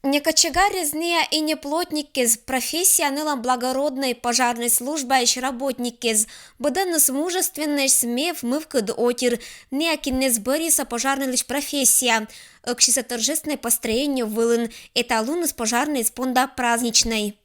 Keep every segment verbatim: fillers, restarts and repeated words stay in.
Не кочегарез, неа и не плотниккез, профессия нылам благородной пожарной службаысь работниккез. Быдэныс мужественнэсь, мев мывкыд отир. Неа кинэз бӧрйиса пожарнойлысь профессия. Ӧксисэ торжественной построение вылын. Эталоныс пожарноез понда праздничной.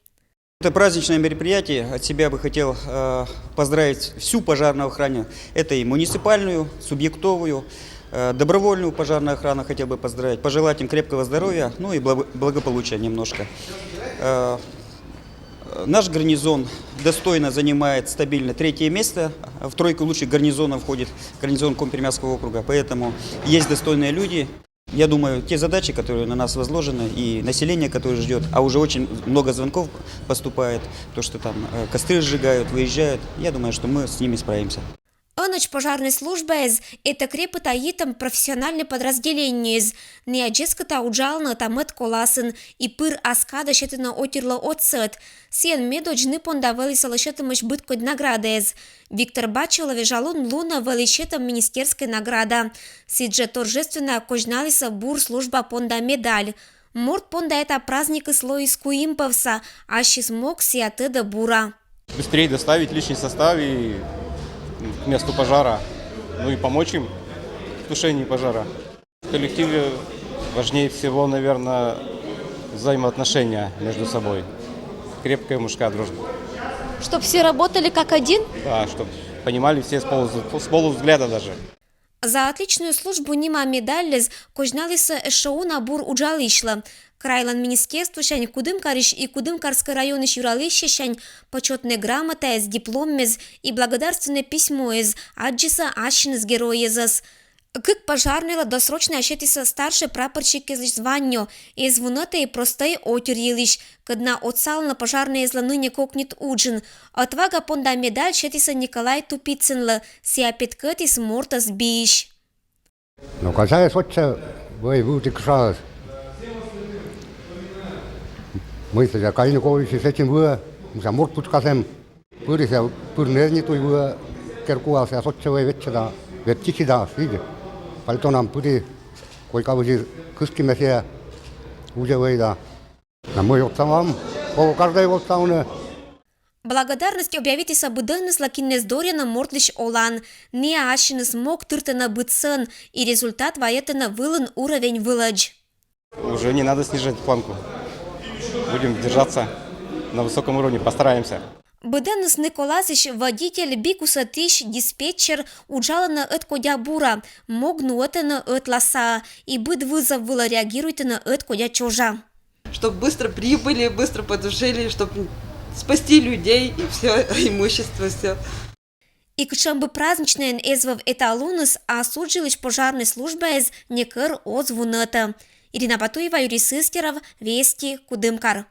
Это праздничное мероприятие. От себя бы хотел э, поздравить всю пожарную охрану. Это и муниципальную, субъектовую, э, добровольную пожарную охрану хотел бы поздравить. Пожелать им крепкого здоровья, ну и благо- благополучия немножко. Э, Наш гарнизон достойно занимает стабильно третье место. В тройку лучших гарнизонов входит гарнизон Коми-Пермяцкого округа, поэтому есть достойные люди. Я думаю, те задачи, которые на нас возложены, и население, которое ждет, а уже очень много звонков поступает, то, что там э, костры сжигают, выезжают, я думаю, что мы с ними справимся. Ӧнӧдз пожарной службаез — это крепыта йитӧм профессиональной подразделениез. Неа дзескыта уджалны та мӧд коласын и пыр ас кадӧ сетыны отирлы отсӧг. Сійӧн медодз ны понда вӧлі сылы сетӧмысь быдкодь наградаез. Виктор Бачилов вежалун лунӧ вӧлі сетӧм министерскӧй награда. Сідзжӧ торжественнӧя козьналісӧ бур служба понда медаль. Морт понда эта праздникыс лоис куим пӧвса, ассьыс мог сійӧ тӧдӧ бура. Быстрее доставить личный состав и к месту пожара, ну и помочь им в тушении пожара. В коллективе важнее всего, наверное, взаимоотношения между собой. Крепкая мужская дружба. Чтоб все работали как один? Да, чтобы понимали все с полу, с полувзгляда даже. За отличную службу нима медальлэз козьналісӧ эшшо уна бур уджалысьлы. Крайлӧн министерствосянь, Кудымкарысь и Кудымкарскӧй районысь юралысьясянь почётнӧй грамотаез, дипломмес и благодарственнӧй письмоез аддзисӧ ассьыныс геройезӧс. Кык пожарнойлы досрочнӧя сетісӧ старшӧй прапорщиккезлысь званиеӧ. Эз вунӧтӧ и простӧй отир йылысь, кӧд на отсалӧны пожарнӧйезлы ныне кокньыд уджын. «Отвага» понда медаль сетісӧ Николай Тупицынлы, сійӧ петкӧдіс мортӧс биысь. Но кӧсъя сэтчӧ вӧй вывті кышаыс. Мый сэтчӧ кайны коліс сэтчӧ вывті, мися, морт пытшкасьӧм. Пыри сійӧ, пыр нӧзни туй вывті керкуас, сэтчӧ вӧй ветчи да, ветчи да, сідз. Пальтонам пыри, койка вылысь кышкиме сійӧ, узьӧ вӧй да. Но мый отсалам, колӧ каждӧй отсавны. Благодарность объявитісӧ быдӧныслы, кинэз дорйӧны мортлысь олан. Неа ассьыныс мог тыртӧны быдсӧн, и результат вайӧтӧны вылын уровень вылӧдз. Уже не надо снижать планку. Будем держаться на высоком уровне, постараемся. Быдӧныс ны коласьысь водитель, би кусӧдысь, диспетчер уджалӧны ӧткодя бура, мог нуӧтӧны ӧтлассаӧ и быд вызов вылӧ реагируйтӧны ӧткодя чожа. Чтоб быстро прибыли, быстро потушили, чтоб спасти людей и все имущество, все. И кутшӧм бы праздничнӧйӧн эз вӧв эталоныс, а ас уджилысь пожарнӧй службаэз некор оз вунӧтӧ. Ирина Батуева, Юрий Сыстеров, «Вести», Кудымкар.